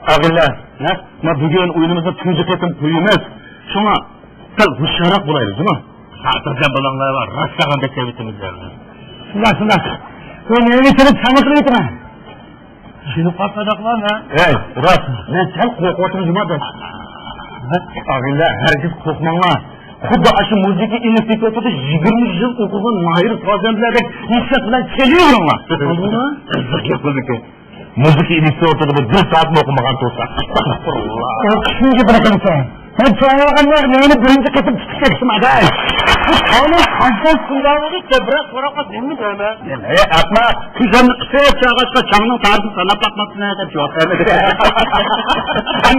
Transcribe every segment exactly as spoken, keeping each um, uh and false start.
ئاغىنىلەر، ھە؟ مانا بۈگۈن ئويۇنىمىزنى تۇنجى قېتىم قويىمىز. شۇڭا سەل ھوشيارراق بولايلى، جۇمۇ؟ خاتىرجەم بولۇڭلار، راستلىغاندەك كەلۋېتىمىز. شۇنداق، شۇنداق. بۇ نېمە ئىچىدە چاڭ قىلىۋېتىمەن؟ چېلىپ قاپسىداقلا مەن. ھەي، راست. مەن سەل قورقۇۋاتىمەن، جۇمۇ. ئاغىنىلەر، ھەرگىز قورقماڭلار. خۇددى ئاشۇ مۇزىكا ئىنستىتۇتىدا يىگىرمە يىل ئوقۇغان ماھىر سازەندىلەردەك ھېسسىيات بىلەن چېلىۋېرىڭلار. قىزىق گەپ قىلدىكەن. مۇزىكا ئىنستىتۇتىدا بىر سائەتمۇ ئوقۇمىغان تۇرسا. ئەستەغپۇرۇللا. ئوقۇشنىڭكى بىر قىلسا. مەن چوڭايغاندا مېنى بىرىنچى قېتىم تۇتۇپ كەتتىم، ئاداش. بۇ تاۋنىڭ قانچە كۈندە بولدى، كۆپرەك سوراپ قالسا نېمە دەيمەن؟ ئەي، ئەخمەق، كۆزۈمنى قىسىپ چاغاشقا چاڭنىڭ تارىخىنى ساناپ باقماپتىمەن دەپ جاۋاب بەرمىدى.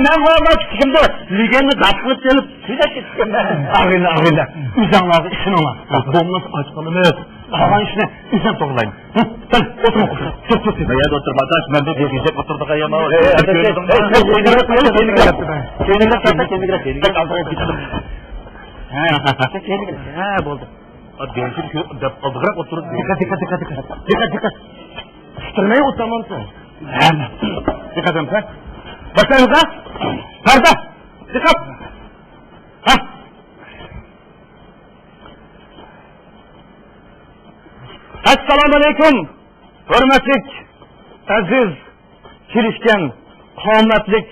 مەن بولما كىچىكىمدە لېگەندىنى دەپ قىلىپ كېلىپ، سۆزلەپ كېتىپتىمەن. ئاغىنە، ئاغىنە، ئۆزۈڭلارغا ئىشىنىڭلار. بولمىسا ئاچ قالىمىز. قالغان ئىشنى ئۆزۈم توغرىلايمەن. ھە، بەل، ئولتۇرۇڭ. تۇر، تۇر، تۇر. مەيەردە ئولتۇرما، ئاداش، مەن بىر گەپ ئولتۇردۇق، ئەييام. ئەي، ئەي، ئەي، ئەي، كەينىگىرەك، كەينىگىرەك. كەينىگىرەك، كەينىگىرەك. ھە، ھە، بولدى. دىققەت، دىققەت، دىققەت، دىققەت. دىققەت، دىققەت. تىترىمەي ئولتۇرمامسەن؟ ھە. دىققەت ئەمسە. باشلايمىز، ھە؟ پەردە. دىققەت. ھە. ئەسسالامۇئەلەيكۇم، ھۆرمەتلىك، ئەزىز، كېلىشكەن، قامەتلىك،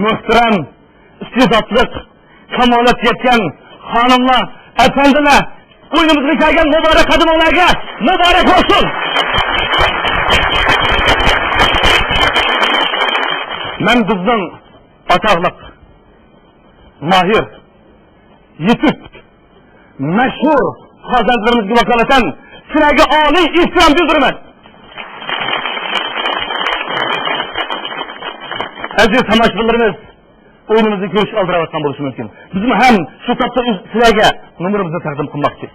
مۆھتەرەم، ئىستېداتلىق، كامالەتكە يەتكەن خانىملار، ئەپەندىلەر، ئويۇنىمىزغا كەلگەن مۇبارەك قەدىمىڭلارغا مۇبارەك بولسۇن! مەن بىزنىڭ ئاتاقلىق، ماھىر، يېتىپ، مەشھۇر سازەندىلىرىمىزگە ۋاكالىتەن سىلەرگە ئالىي ئېھتىرام بىلدۈرىمەن. ئەزىز تاماشىبىنلىرىمىز، ئويۇنىمىزنى كۆرۈشكە ئالدىراۋاتقان بولۇشى مۇمكىن. بىزمۇ ھەم شۇ تاپتا ئۆز-، سىلەرگە نومۇرىمىزنى تەقدىم قىلماقچى.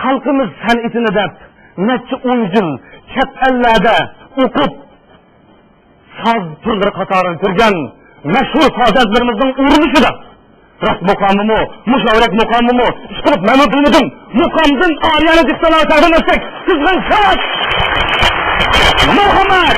خەلقىمىز سەنئىتىنى دەپ نەچچە ئون يىل چەت ئەللەردە ئوقۇپ، ساز تۈرلىرى قاتارىغا كىرگەن مەشھۇر سازەندىلىرىمىزنىڭ ئۇرۇنۇشىدا راست مۇقامىمۇ، مۇشاۋىرەك مۇقامىمۇ، ئىشقىلىپ مەنمۇ بىلمىدىم. مۇقامدىن ئارىيانى دىكتاتلارغا تەقدىم ئەتسەك، سىزغىن ساز! مۇھەممەد!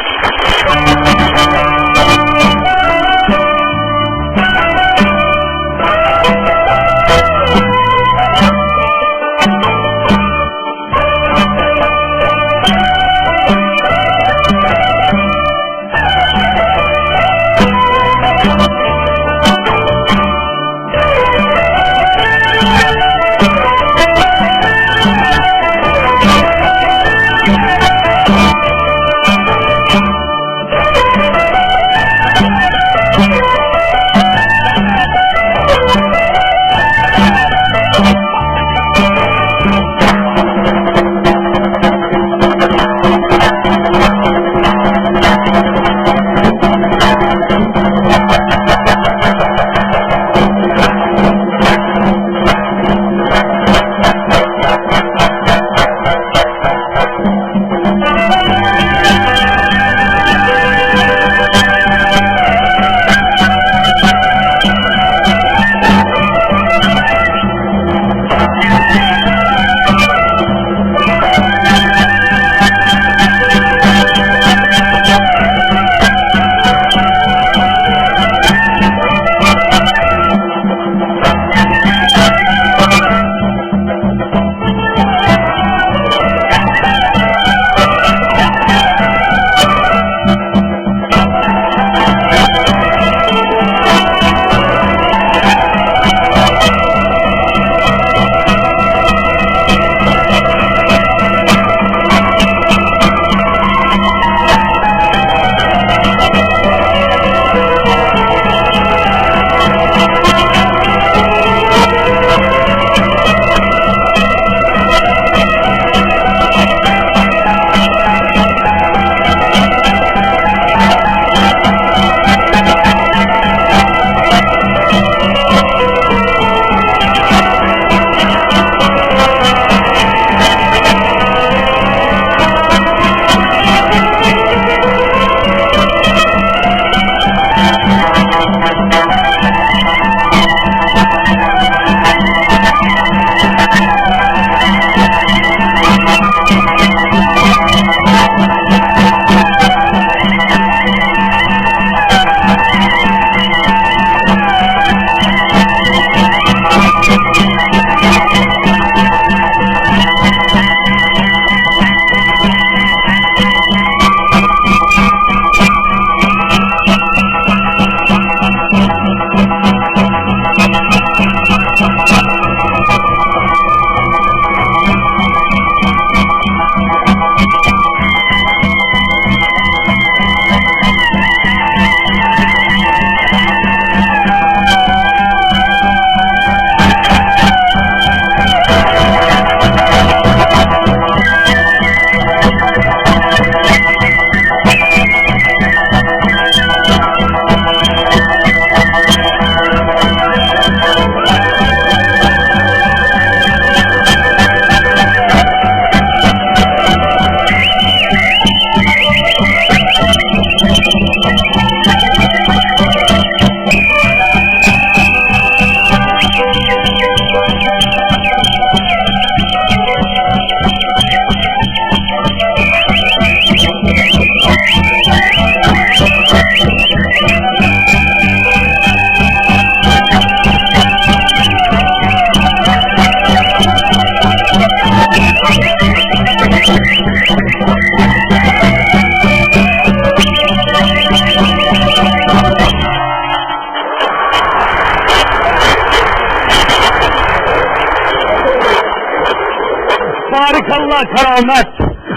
كارامەت،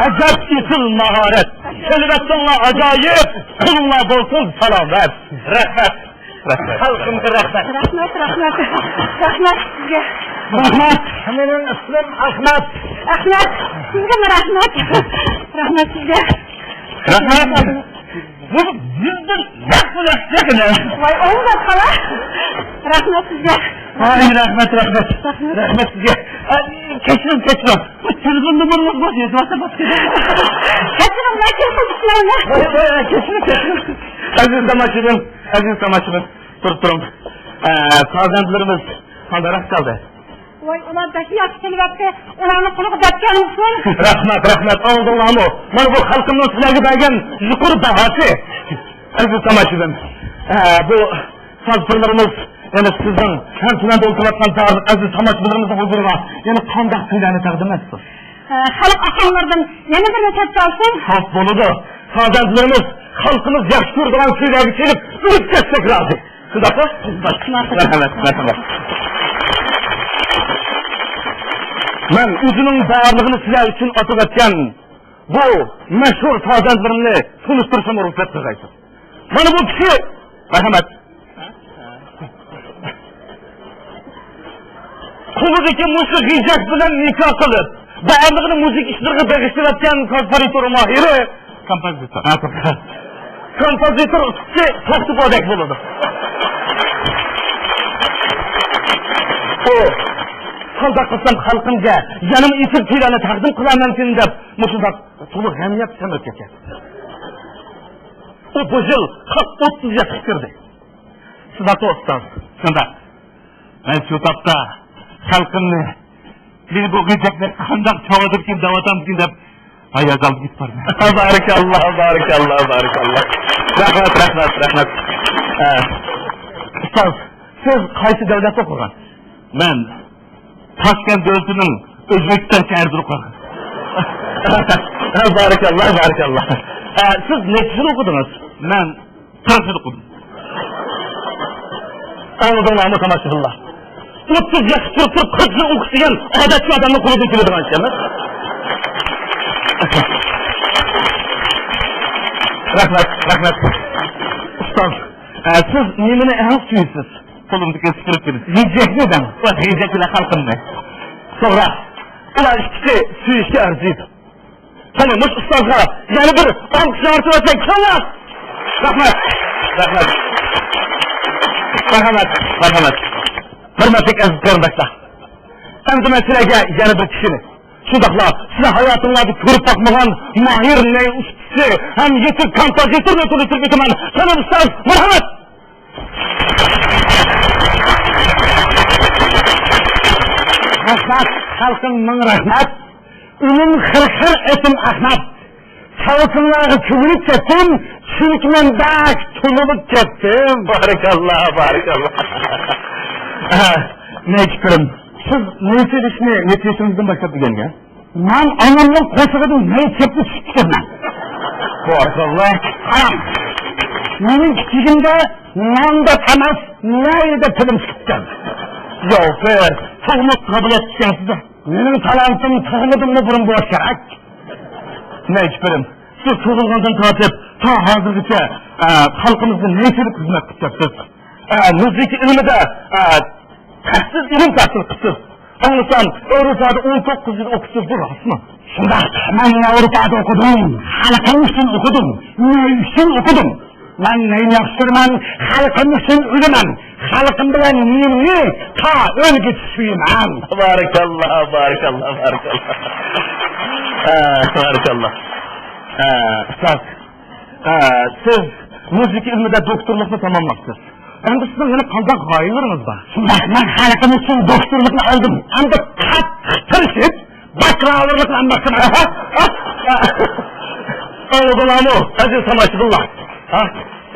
ئەجەب ئېسىل ماھارەت. خىلۋەتىڭلار ئاجايىپ، قولۇڭلار بولسۇن سالامەت. رەھمەت. رەھمەت. خەلقىمگە رەھمەت. رەھمەت، رەھمەت. رەھمەت سىزگە. رەھمەت. مېنىڭ ئىسمىم ئەخمەت. ئەخمەت، سىزگىمۇ رەھمەت. رەھمەت سىزگە. رەھمەت. بۇ بىزدىن ياخشى ياخشى. ۋاي، ئوڭداپ قالا. رەھمەت سىزگە. ۋاي، رەھمەت، رەھمەت. رەھمەت. رەھمەت سىزگە. ئە، كەچۈرۈڭ، كەچۈرۈڭ. بۇ تېلېفون نومۇرىڭىز بار، يېزىۋاتسا بولدى. كەچۈرۈڭ، مەن تېلېفون تۇتمايمەن. ۋاي، ۋاي، ۋاي، كەچۈرۈڭ، كەچۈرۈڭ. ئەزىز تاماشىبىن، ئەزىز تاماشىبىن، تۇرۇپ تۇرۇڭ. ئە، پەرزەنتلىرىمىز قانداقراق چالدى؟ ۋاي، ئۇلار بەك ياخشى چېلىۋەتتى. ئۇلارنىڭ قولىغا دەرس بەرمىسۇن. رەھمەت، رەھمەت، ئاڭلىدىڭلارمۇ؟ مانا بۇ خەلقىمنىڭ سىلەرگە بەرگەن يۇقىرى باھاسى. ئەزىز تاماشىبىن، ئە، بۇ ساز پىرلىرىمىز يەنە سىزنىڭ ھەم تۆۋەندە ئولتۇرۇۋاتقان بارلىق ئەزىز تاماشىبىنلىرىمىزنىڭ ھۇزۇرىغا يەنە قانداق كۈيلەرنى تەقدىم ئەتسۇن؟ ئە، خەلق ئاھاڭلىرىدىن يەنە بىرنى چاچالسۇن. خوپ، بولىدۇ. سازەندىلىرىمىز خەلقىمىز ياخشى كۆرىدىغان كۈيلەرگە چېلىپ ئۆلۈپ كەتسەك رازى. شۇنداقمۇ؟ مەرھەمەت، مەرھەمەت. مەن ئۆزىنىڭ بارلىقىنى سىلەر ئۈچۈن ئاتىۋەتكەن بۇ مەشھۇر سازەندىلىرىمنى تونۇشتۇرۇشۇمغا رۇخسەت قىلغايسىز. مانا بۇ كىشى، مەرھەمەت، قولىدىكى مۇشۇ غېجەك بىلەن نىكاھ قىلىپ، بارلىقىنى مۇزىكا ئىشلىرىغا بېغىشلىۋەتكەن كومپوزىتور ماھىرى. كومپوزىتور. ھە، كومپوزىتور. كومپوزىتور ئۇستىسى توختىبودەك بولىدۇ. ئۇ، قانداق قىلسام خەلقىمگە يەنىمۇ ئېسىل كۈيلەرنى تەقدىم قىلارمەنكىن دەپ، مۇشۇنداق تولا غەم يەپ سەمرىپ كەتكەن. ئۇ بۇ يىل خەق ئوتتۇز ياشقا كىردى. شۇنداقمۇ ئۇستاز؟ شۇنداق. مەن شۇ تاپتا خەلقىمنى، مېنى بۇ غېجەكلەر قانداق چاغدۇركىن دەۋاتامدىكىن دەپ ھاياجانلىنىپ كېتىپ بارىمەن. بارىكاللا، بارىكاللا، بارىكاللا. رەھمەت، رەھمەت، رەھمەت. ئە، ئۇستاز، سىز قايسى دۆلەتتە ئوقۇغان؟ مەن تاشكەنت دۆلىتىنىڭ ئۆزبېكىستان شەھىرىدە ئوقۇغان. بارىكاللا، بارىكاللا. ئە، سىز نەچچە يىل ئوقۇدىڭىز؟ مەن قىرىق يىل ئوقۇدۇم. ئاڭلىدىڭلارمۇ تاماشىبىنلار؟ ئوتتۇز ياشقا كىرىپ تۇرۇپ قىرىق يىل ئوقۇش دېگەن ئادەتتىكى ئادەمنىڭ قولىدىن كېلىدىغان ئىش ئەمەس. رەھمەت، رەھمەت. ئۇستاز، ئە، سىز نېمىنى ئەڭ سۆيىسىز؟ قولۇمدىكى سۈپۈرۈپ بېرىڭ. غېجەكنى دەڭ. غېجەك بىلەن خەلقىمنى. توغرا. ئۇلار ئىككىسى سۆيۈشكە ئەرزىيدۇ. قېنى، مۇشۇ ئۇستازغا يەنە بىر ئالقىش ياڭرىتىۋەتسەك، كاللا! رەھمەت! رەھمەت! مەرھەمەت! مەرھەمەت! ھۆرمەتلىك ئەزىز قېرىنداشلار! ئەمدى مەن سىلەرگە يەنە بىر كىشىنى، شۇنداقلا سىلەر ھاياتىڭلاردا كۆرۈپ باقمىغان ماھىر نەي ئۇستىسى ھەم يېتىك كومپوزىتورنى تونۇشتۇرۇپ ئۆتىمەن. قېنى، ئۇستاز، مەرھەمەت! رەھمەت، خەلقىم مىڭ رەھمەت. ئۈنۈم خىر-خىر، ئېتىم ئەخمەت. چالسىڭلارغا كۆمۈلۈپ كەتتىم، چۈنكى مەن بەك تونۇلۇپ كەتتىم. بارىكاللا، بارىكاللا. نەيچە پىرىم، سىز نەي چېلىشنى نەچچە يېشىڭىزدىن باشلاپ ئۆگەنگەن؟ مەن ئانامنىڭ قورسىقىدا نەي چېپىپ چىقىپتىكەنمەن. بارىكاللا. قاراڭ، مېنىڭ كىچىكىمدە نان دەپ ئەمەس، نەي دەپ تىلىم چىقىپتىكەن. ياۋ، بىر تۇغما قابىلىيەت ئىكەنسىز-دە. مېنىڭ تالانتىم تۇغمىدىنمۇ بۇرۇن بولۇش كېرەك. نەيچە پىرىم، سىز تۇغۇلغاندىن تارتىپ تا ھازىرغىچە، ئە، خەلقىمىزگە نەي چېلىپ خىزمەت قىلىپ كەپسىز. ئە، مۇزىكا ئىلمىدا، ئە، ھەقسىز ئىلىم تەھسىل قىپسىز. ئاڭلىسام، ئاۋروپادا ئون توققۇز يىل ئوقۇپسىز، بۇ راستمۇ؟ شۇنداق، مەن ئاۋروپادا ئوقۇدۇم، خەلقىم ئۈچۈن ئوقۇدۇم، نەي ئۈچۈن ئوقۇدۇم. مەن نەينى ياخشى كۆرىمەن، خەلقىم ئۈچۈن ئۆلىمەن، خەلقىم بىلەن نېنىنى تا ئۆلگۈچە سۆيىمەن. بارىكاللا، بارىكاللا، بارىكاللا. ئە، بارىكاللا. ئە، ئۇستاز، ئە، سىز مۇزىكا ئىلمىدا دوكتورلۇقنى تاماملاپسىز. ئەمدى سىزنىڭ يەنە قانداق غايىلىرىڭىز بار؟ شۇنداق، مەن خەلقىم ئۈچۈن دوكتورلۇقنى ئالدىم. ئەمدى قاتتىق تىرىشىپ، باكلاۋۇرلۇقنى ئالماقچىمەن. ئاڭلىدىڭلارمۇ، ئەزىز تاماشىبىنلار؟ ھە؟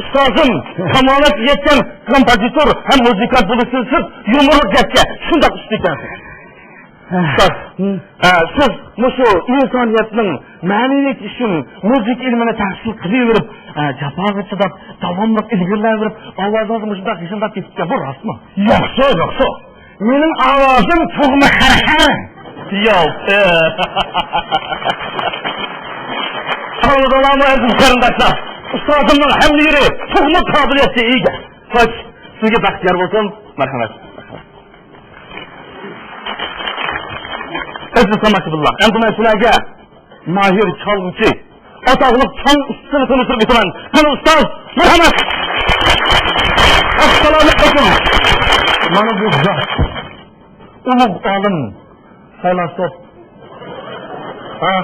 ئۇستازىم، كامالەتكە يەتكەن كومپوزىتور ھەم مۇزىكانت بولۇشتىن سىرت، يۇمۇرلۇق گەپكە شۇنداق ئۇستا ئىكەنسىز. ئۇستاز، ئە، سىز مۇشۇ ئىنسانىيەتنىڭ مەنىۋىيىتى ئۈچۈن مۇزىكا ئىلمىنى تەھسىل قىلىۋېرىپ، ئە، جاپاغا چىداپ، داۋاملىق ئىلگىرىلەۋېرىپ، ئاۋازىڭىز مۇشۇنداق يېشىلداپ كېتىپتىكەن، بۇ راستمۇ؟ يوقسۇ، يوقسۇ. مېنىڭ ئاۋازىم تۇغما خەرخەر. ياق. ئاڭلىدىڭلارمۇ ئەزىز قېرىنداشلار؟ ئۇستازىمنىڭ ھەممە يېرى تۇغما قابىلىيەتكە ئىگە. خوش، سىزگە بەخت يار بولسۇن. مەرھەمەت. ئەزىز تاماشىبىنلار، ئەمدى مەن سىلەرگە ماھىر چالغۇچى، ئاتاقلىق چاڭ ئۇستىسىنى تونۇشتۇرۇپ ئۆتىمەن. قېنى ئۇستاز، مەرھەمەت. ئەسسالامۇ ئەلەيكۇم. مانا بۇ زات، ئۇلۇغ ئالىم، فەيلاسوپ. ھە؟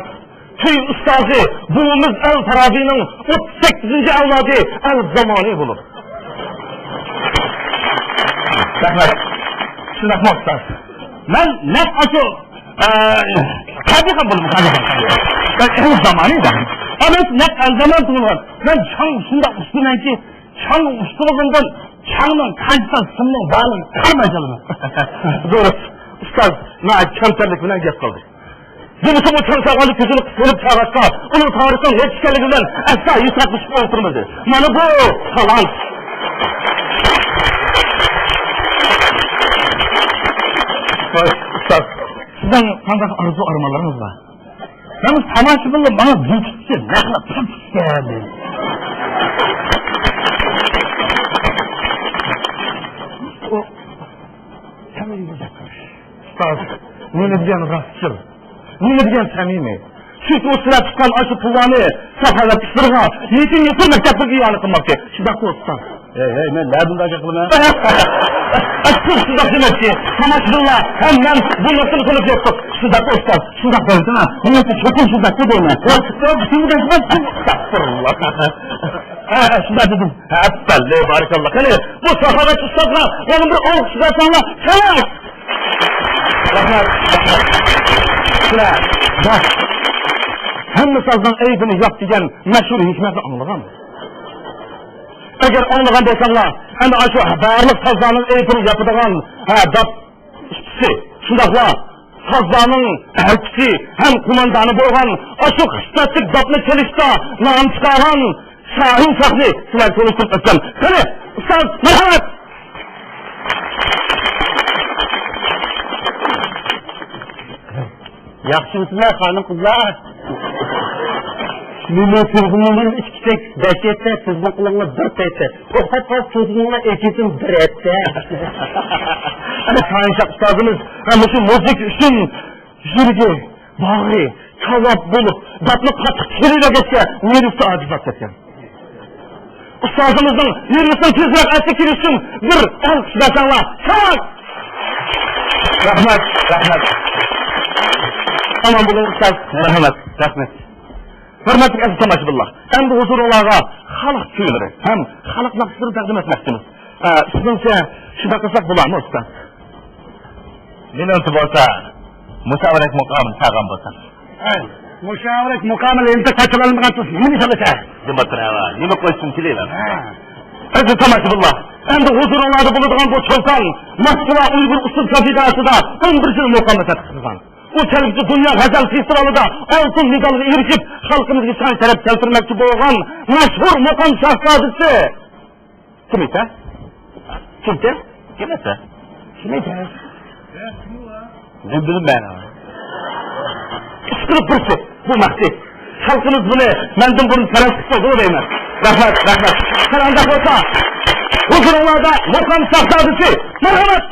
كۈي ئۇستازى بوۋىمىز ئەل فارابىنىڭ ئوتتۇز سەككىزىنچى ئەۋلادى ئەل زامانى بولۇر. رەھمەت. شۇنداقمۇ ئۇستاز؟ مەن نەق ئاشۇ، ئە، قادىخان بولدۇم، قادىخان. مەن ئەل زامانى دەم. ئەمەس، نەق ئەل زامان تۇغۇلغان. مەن چاڭ شۇنداق ئۇستىمەنكى، چاڭ ئۇستىلىغىندىن چاڭنىڭ قانچە سىمنىڭ بارلىقىنى قارىماي چالىمەن. دۇرۇس. ئۇستاز، ناھايىتى كەمتەرلىك بىلەن گەپ قىلدى. بولمىسا بۇ چاڭ چاغاندا كۆزىنى قىسىپ قېلىپ چاغاشقا، ئۇنىڭ تارىخىنىڭ نەچچە ئىكەنلىكى بىلەن ئەسلا ھېسابلىشىپ ئولتۇرمىدى. مانا بۇ تالانت. ۋاي، ئۇستاز، سىزنىڭ قانداق ئارزۇ ئارمانلىرىڭىز بار؟ مەن تاماشىبىنلار ماڭا بېكىتسە، نەقلە تارتىشسا دەيدۇ. ئۇ سەمىمىي گەپ قىلىش. ئۇستاز، نېمە دېگەن راستچىل، نېمە دېگەن سەمىمىي. چۈنكى ئۇ سىلەر تۇتقان ئاشۇ پۇللارنى ساخاۋەت ئىشلىرىغا يېتىم يېتىم مەكتەپلەرگە ئىئانە قىلماقچى. شۇنداققۇ ئۇستاز؟ ھەي، ھەي، مەن نەدىن ئاشۇ قىلىمەن؟ ئەسلى شۇنداق دېمەكچى. تاماشىبىنلار ھەم مەن بۇ نۇقتىنى تونۇپ يەتتۇق. شۇنداققۇ ئۇستاز؟ شۇنداق دەيدىنا. مېنىڭچە چوقۇم شۇنداققۇ دەيمەن. ئەستەغپۇرۇللا. ھە، ھە، شۇنداق دېدىم. ئەپەندى، بارىكاللا. قېنى، بۇ ساخاۋەت ئۇستازغا يەنە بىر ئالقىش بەرسەڭلار، چالاش! رەھمەت. سىلەر، بەس. ھەممە سازنىڭ ئەيىبىنى ياپ دېگەن مەشھۇر ھېكمەتنى ئاڭلىغان. ئەگەر ئاڭلىغان بولساڭلار، ئەنە ئاشۇ بارلىق سازلارنىڭ ئەيىبىنى ياپىدىغان، ھە، داپ ئۇستىسى، شۇنداقلا سازلارنىڭ ئەلچىسى ھەم قوماندانى بولغان ئاشۇ خىسلەتلىك داپنى چېلىشتا نام چىقارغان شاھىن شاھنى سىلەرگە تونۇشتۇرۇپ ئۆتسەم. قېنى، ئۇستاز، مەرھەمەت! ياخشىمۇسىلەر، خانىم-قىزلار؟ مېنىڭ تېلېفونۇمدىن ئىككى تەك بەش ھەپتە، سىزنىڭ قولۇڭلار بىر تەكتە. توختاپ قالسا، تېلېفونۇڭلار ئېچىلسۇن بىر ھەپتە. ئەنە، شاھىنشاھ ئۇستازىمىز، ھە، مۇشۇ مۇزىكا ئۈچۈن يۈرىكى، باغرى كاۋاپ بولۇپ، داپنى قاتتىق چېلىۋەرگەچكە، نېرۋىسى ئاجىزلاپ كەتكەن. ئۇستازىمىزنىڭ نېرۋىسىنىڭ تېزرەك ئەسلىگە كېلىشى ئۈچۈن بىر ئالقىش بەرسەڭلار. ساڭا! رەھمەت، رەھمەت. ئامان بولۇڭ، ئۇستاز. مەرھەمەت، رەھمەت. ھۆرمەتلىك ئەزىز تاماشىبىنلار، ئەمدى ھۇزۇرۇڭلارغا خەلق كۈيلىرى ھەم خەلق ناخشىلىرىنى تەقدىم ئەتمەكچىمىز. ئە، سىزنىڭچە شۇنداق قىلساق بولارمۇ، ئۇستاز؟ مېنىڭچە بولسا، مۇشاۋىرەك مۇقامىنى چالغان بولساق. ھەي، مۇشاۋىرەك مۇقامىنى ئېلىپ قاچىلانمىغان تۇرسا، نېمىنى چالىسەن؟ نېمە قىلىۋەر، نېمە قويسۇن كېلىۋەر. ھە. ئەزىز تاماشىبىنلار، ئەمدى ھۇزۇرۇڭلاردا بولىدىغان بۇ چولپان ماسكىۋا ئۇيغۇر ئۇسسۇل كافېدراسىدا ئون بىر يىل مۇقىملىق تەتقىق قىلغان. ئۇ كەلگۈسى دۇنيا غەزەل فېستىۋالىدا ئالتۇن مېدالغا ئېرىشىپ، خەلقىمىزگە شان شەرەپ كەلتۈرمەكچى بولغان مەشھۇر مۇقام شاھزادىسى. كىم ئىكەن؟ كىمكەن؟ كىم ئىكەن؟ كىم ئىكەن؟ مەن بىلمەيمەن. ئىشقىلىپ بىرسى، بۇ مەخپىي. خەلقىمىز بۇنى مەندىن بۇرۇن پەرەز قىلسا بولىدۇ دەيمەن. رەھمەت، رەھمەت. قېنى ئانداق بولسا، ھۇزۇرۇڭلاردا مۇقام شاھزادىسى. مەرھەمەت!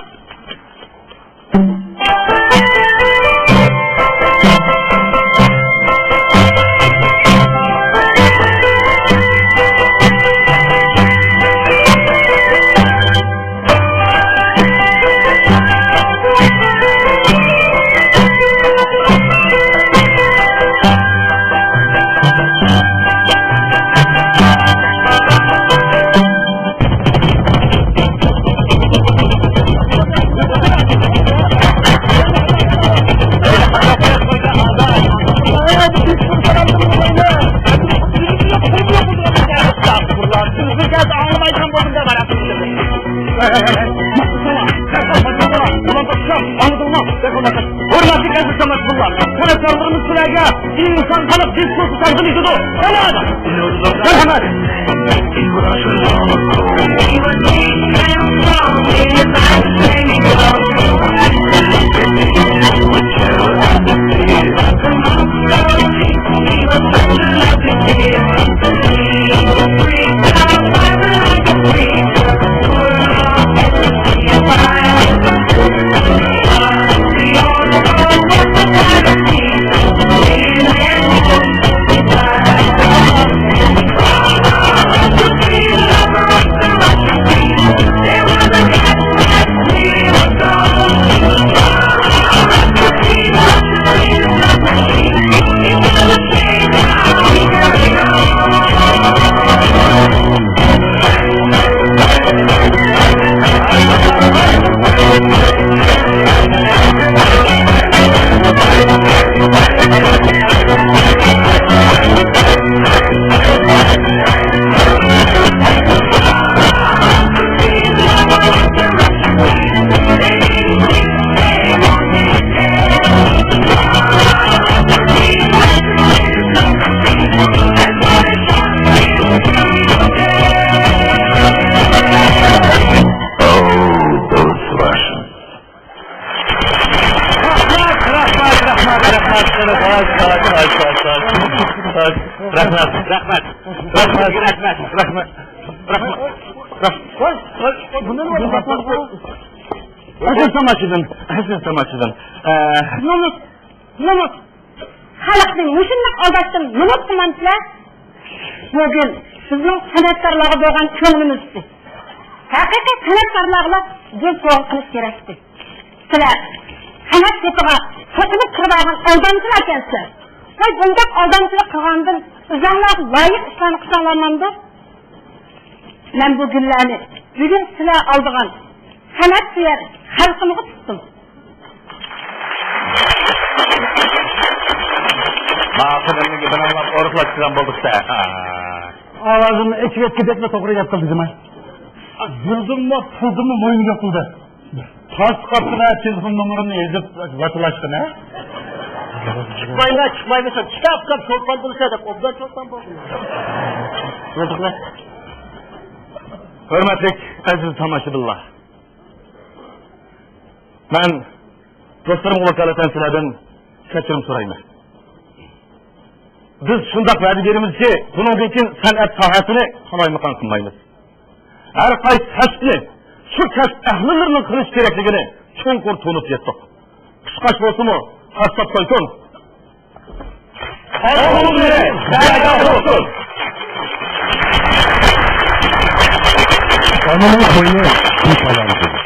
ھۆرمەتلىك ئەزىز تاماشىبىنلار، قەرزدارلىرىمىز سىلەرگە ئىنسان قانات دىسكوسى تەقدىم ئېتىدۇ. مەرھەمەت! ئەزىز تاماشىبىن، ئەزىز تاماشىبىن. ئە، نومۇس، نومۇس. خەلقنى مۇشۇنداق ئالداشتىن نومۇس قىلمامسىلەر؟ بۈگۈن بىزنىڭ سەنئەتكارلارغا بولغان كۆڭلىمىزدى. ھەقىقىي سەنئەتكارلارغىلا گۈل سوۋغا قىلىش كېرەكتى. سىلەر سەنئەت سېپىغا سېتىلىپ كىرىۋالغان ئالدامچىلار ئىكەنسىلەر. ۋاي، بۇنداق ئالدامچىلىق قىلغاندىن ئۆزۈڭلارغا لايىق ئىشلارنى قىلساڭلار ماندۇ. مەن بۇ گۈللەرنى بۈگۈن سىلەر ئالىدىغان سەنئەتسۆيەر خەلقىمگە تۇتتۇم. ماقۇل، ئەمدى گېپىنى ئاڭلاپ ئورۇقلاپ چىققان بولدۇق-دە. ئاۋازىمنى ئېچىۋەتكۈدەكلا توغرا گەپ قىلدى جۇما. گۈلدىنمۇ، پۇلدىنمۇ مۇھىم يوق بۇلدا. تاس قاپتىلا تېلېفون نومۇرۇمنى يېزىپ ۋاتىلاشقىنا. چىقمايلا، چىقمايلا، كىتاب ئوقۇپ چولپان بولسا دەپ ئوبدان چولپان بولدى. ھۆرمەتلىك ئەزىز تاماشىبىنلار، مەن دوستلىرىمغا ۋاكالىتەن سىلەردىن كەچۈرۈم سورايمەن. بىز شۇنداق ۋەدە بېرىمىزكى، بۇنىڭدىن كېيىن سەنئەت ساھەسىنى قالايمىقان قىلمايمىز. ھەر قايسى كەسىپنى شۇ كەسىپ ئەھلىلىرىنىڭ قىلىش كېرەكلىكىنى چوڭقۇر تونۇپ يەتتۇق. قۇشقاچ بولسىمۇ، قاسساپ تويسۇن. ئانىنىڭ قوينى بىر پالاڭ.